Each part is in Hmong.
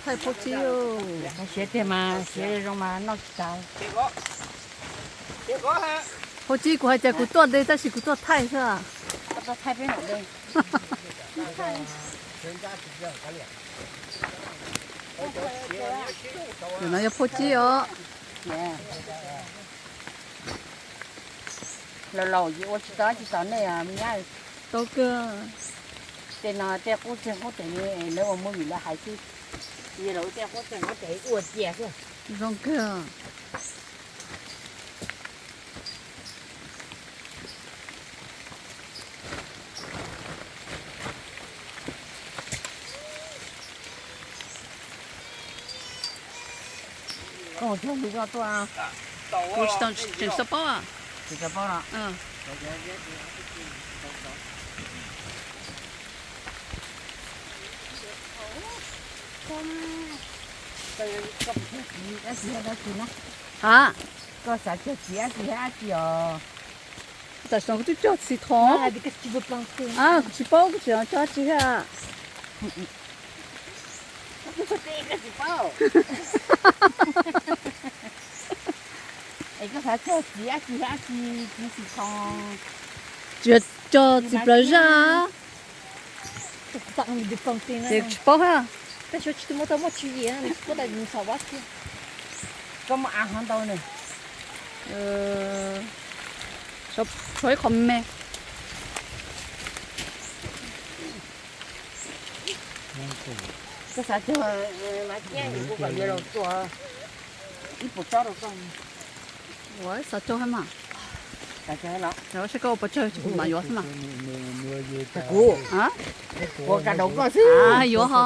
Thaij phob tsib, siav zoo mas noj tsis tas. Phob tsib, kuv hais tias kuv tuaj de tab sis kuv tuaj thaij xwb. Ntawm no yog phob tsib os. Laus laus ces ua tsis tau tsis tau nej me nyab. Tau kawg. Tej no tej qub txeeg qub tes lawv ua movie lawv hais xwb. Ces laus tej qub txeeg qub tes ua cia xwb. Zoo kawg. Koj mus txog ntawm koj tuaj. Kuv tsis tau, tseem xav paub. Tseem xav paub no. Ha, koj xav cog txiv dab tsi thiab dab tsi os? Tam sim no kuv twb cog txiv thoob. Kuv tsis paub kuv tseem cog dab tsi thiab. Es koj xav cog txiv dab tsi thiab dab tsi, txiv xim thoob? Tsis yog cog txiv plawv zaj. Ces tsis paub thiab. Koj muaj av hov ntau ne. Tshuav ib qho me. Koj xav cog mas cia kuv kom yuav los txua ib puas tsob rau koj. Ua xav cog thiab mas. Saib koj ua pes tsawg ces kuv mam yuav xwb mas. Kuv ua ka daus koj xwb. Yuav ho.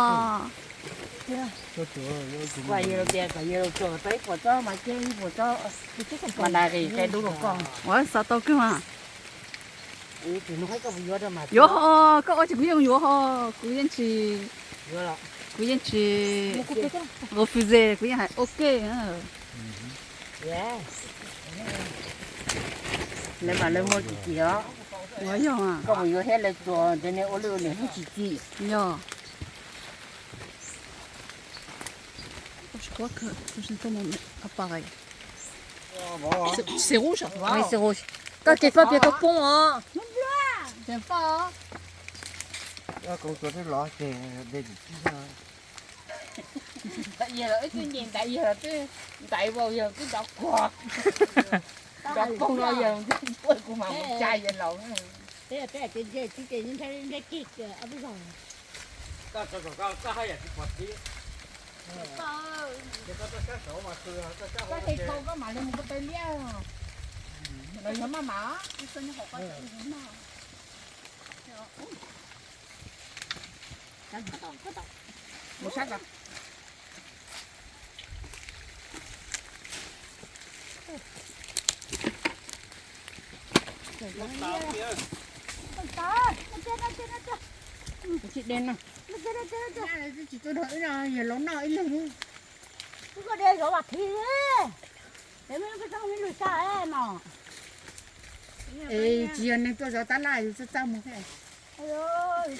Kuv yuav los tias kom yuav los txua tau ib puas tsob mas cia ib puas tsob mas da qis qe dub rau koj. Ua xav tau kawg mas. Yuav ho, koj ua ces kuv yeej yuav ho, kuv yeej tsis, kuv yeej tsis refuse, kuv yeej hais ok. Lawv mas lawv muaj tsis txim os. Koj mus yuav thiab lawv txua ntev ne ua lwj ua liam hnub tsis txim. Yog. Koj ces faj pias tau poob os. Ntaiv yog twb nce ntaiv yog twb ntaiv vau yog twb nrov kuag. Nrov koog no yog kuv mam mus cai yog laus. Koj tso saum koj, koj haj yam tsis pom txiv. Ces koj txoj sab saud mas khw, txoj sab hauv koj mam li mus koj taw liab. Los yog maj mam. Mus sab ko. Tsis de no. Tsis tuaj nrog wb no, yog los noj ib leeg. Wb koj de zov vas thiv, es muaj ib koj txoj me lug xya no. Es tsis yog neeg tuaj zov tab laj yus txaj txaj muag thiab.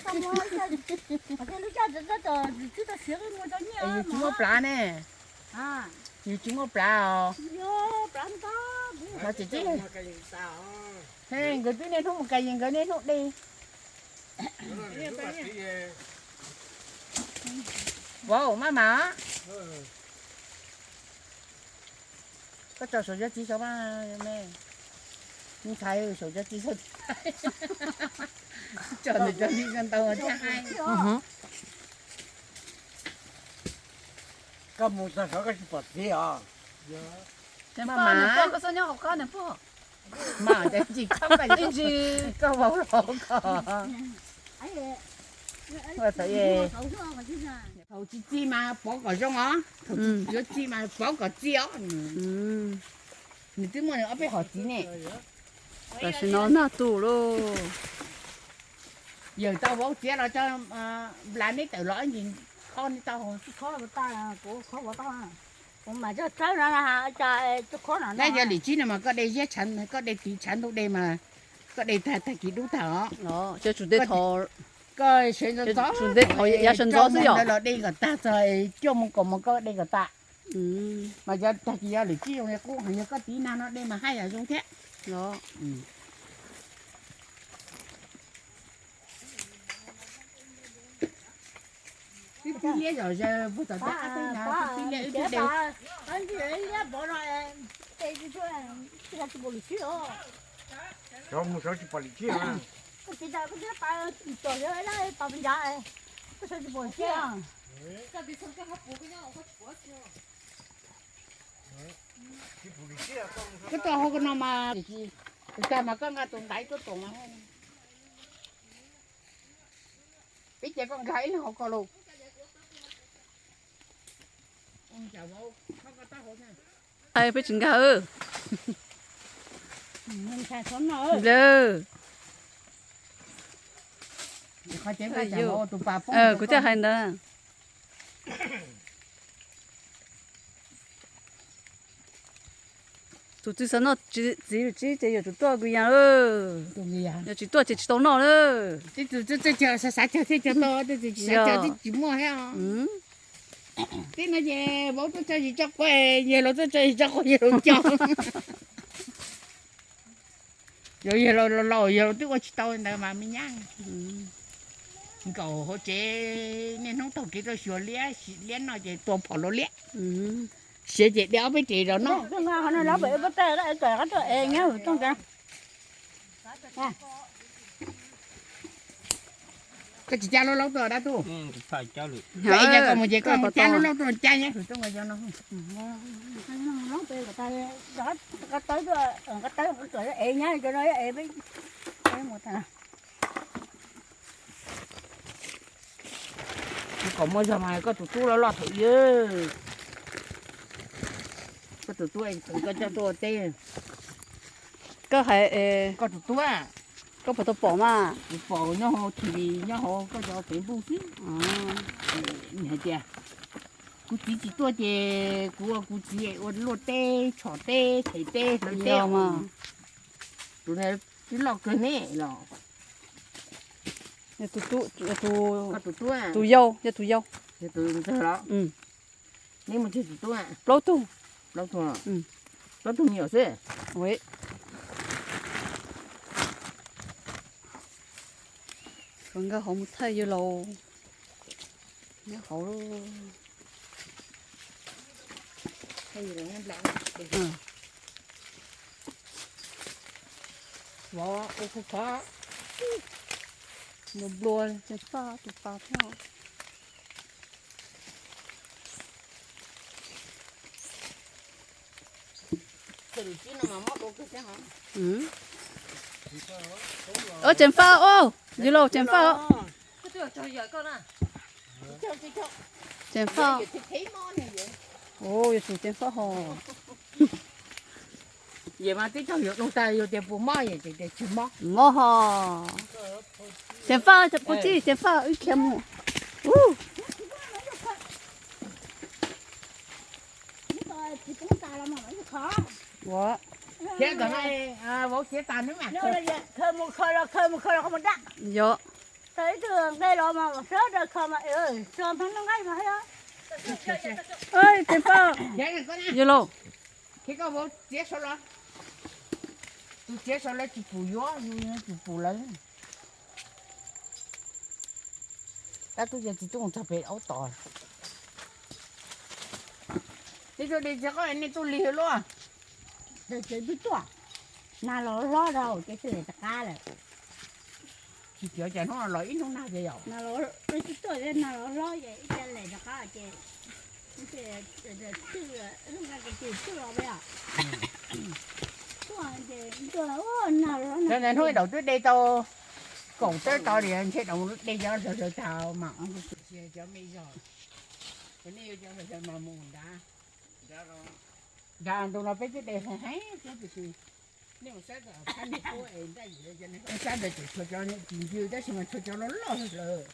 Txaj muag, lub txaj txaj txaj txoj tsis tau siav muag rau nyiaj. Yus tsis muaj plav ne. Yus tsis muaj plav os. Plav ntau. He nkawd twb niaj hnub mus kas yus nkawd niaj hnub de. Vauv, maj mam. Koj tso saum cov txiv saud mas me. Ntxhais saum cov txiv saud. Tso ntawm cov txiv saud ntau thiab. Koj mus txog saud koj tsis pom txiv os. Maj mam, koj txhob nyob hauv qab na pog. Mas tsis khab, koj vauv los koj. Thaum tsis txi mas pov kom zoo os, thaum yuav txi mas pov kom txi os. Nws twb muaj nws ob peb hom txiv ne. Tam sim no nag tu lauj. Yawm tau vauv txiav los tso, nplas neb tawm los ib ntsis khob neb tau. Khob tau, kuv khob tau. Kuv mas txawj txawb no, txawj khob no. Neb yog lim tsib no mas koj de ziab tshav, koj de tiv tshav ntuj de mas koj de tag tag kis dub tag os. Koj sawv ntxov ntxov, yav sawv ntxov xwb yom, los de kom tag txog cuaj moos kaum moos koj de kom tag. Mas yog tag kis yog lim tsib zoo li qub, yog koj tiv nag no de mas haj yam zoo thiab. Twb pib liab zom zaws puag tom tab qab teb ntawd, twb pib liab wb twb de. Cov mus sawv tsis pom lim tsib. Koj tuaj hauv ko no mas, tus tag mas koj nqa tus ntaiv tuaj toom mas. Peb ces koj nkag ib leeg hauv ko lauj. Peb tsis nkag. Kuv thiaj hais ntawd. Tus txiv xav noj txiv lwm tsib ces yuav tsum tuaj kuv yas. Yog tsis tuaj ces tsis tau noj lawm. Tib tug txawj cog xav cog thiaj cog tau, tib tug tsis xav cog twb tsis muaj thiab. Tib no ces vauv tuaj tso zis tso quav, yawg laus tuaj tso zis tso quav yawg laus cog. Yog yawg laus laus yawg laus twb ua tsis tau ntawd mas me nyab. Nkaum hauv tsev niaj hnub taug kev tuaj xyuas liab, liab noj ces tua phom rau liab. Siav ces de ob peb res rau noj. Koj tsis cab laub laub tuaj dab tuj. Koj mus ces koj mus cab laub laub tuaj cab nyob hauv txooj nkaus no. Kom muaj zog mas koj tus tub loj loj thaum ub. Koj tus tub, koj coj tuaj ua teb. Koj hais, koj tus tub, koj puas tau pom mas? Kuv pom nyob hauv T V, nyob hauv koj cov Facebook xwb. Hais tias kuv txiv tsis tuaj ces kuv ua kuv txiv ua luaj teb, tshom teb, them teb, hlawv teb os. Tus ntawd twb loj kawg ne los. Tus yau, yog tus yau. Yog tus ntxawg los? Neb muaj tsawg tus tub? Plaub tug. Plaub tug, plaub tug me nyuam xwb. Nkag hauv mus thaij yawg laus nyob hauv. Vov ua khov khov, nplua nplua ces faj tus pas thiab. Tseem faj os, yawg laus, tseem faj os. Tseem faj. Yuav tsum tseem faj hos. Yog mas twb cog yuav nug tag yog tias puas mob, yog tias tsis mob. Mob hos. Tseem faj, kuv tij, tseem faj wb khiav mus. Ua, khiav tom no, vauv khiav tas neb mas. Yog, tseem faj. Yawg laus, khiav koj vauv txiav saud los. Tus txiav saud lawv tsis pum yuav, yus tsis pum lawv. Tab tub yog txiv tub txog pem aub tom. Tib tug di txiv qoj nej tub lig luaj. Twb tuaj, nag los hlob rau ces tsis lem rov qab lawm. Tsis cov cas hnub no los ib hnub nag ces yom. Nag los, twb tuaj nag los hlob ces ib ce lem rov qab ces, twb los, tuaj ces tuaj nag los. Hnub ib daum twb de tau kaum tawb tod li, ntshe daum de cov hlawv hlawv tag mas. Cov me zog, cov nej yuav cov hlawv hlawv mas mus nrad. Nrad ntu no peb twb de heev heev thiab tiam sis Sab ntawd tseem tshuav cov tsis ncw tab sis mas tshuav cov loj loj lawm.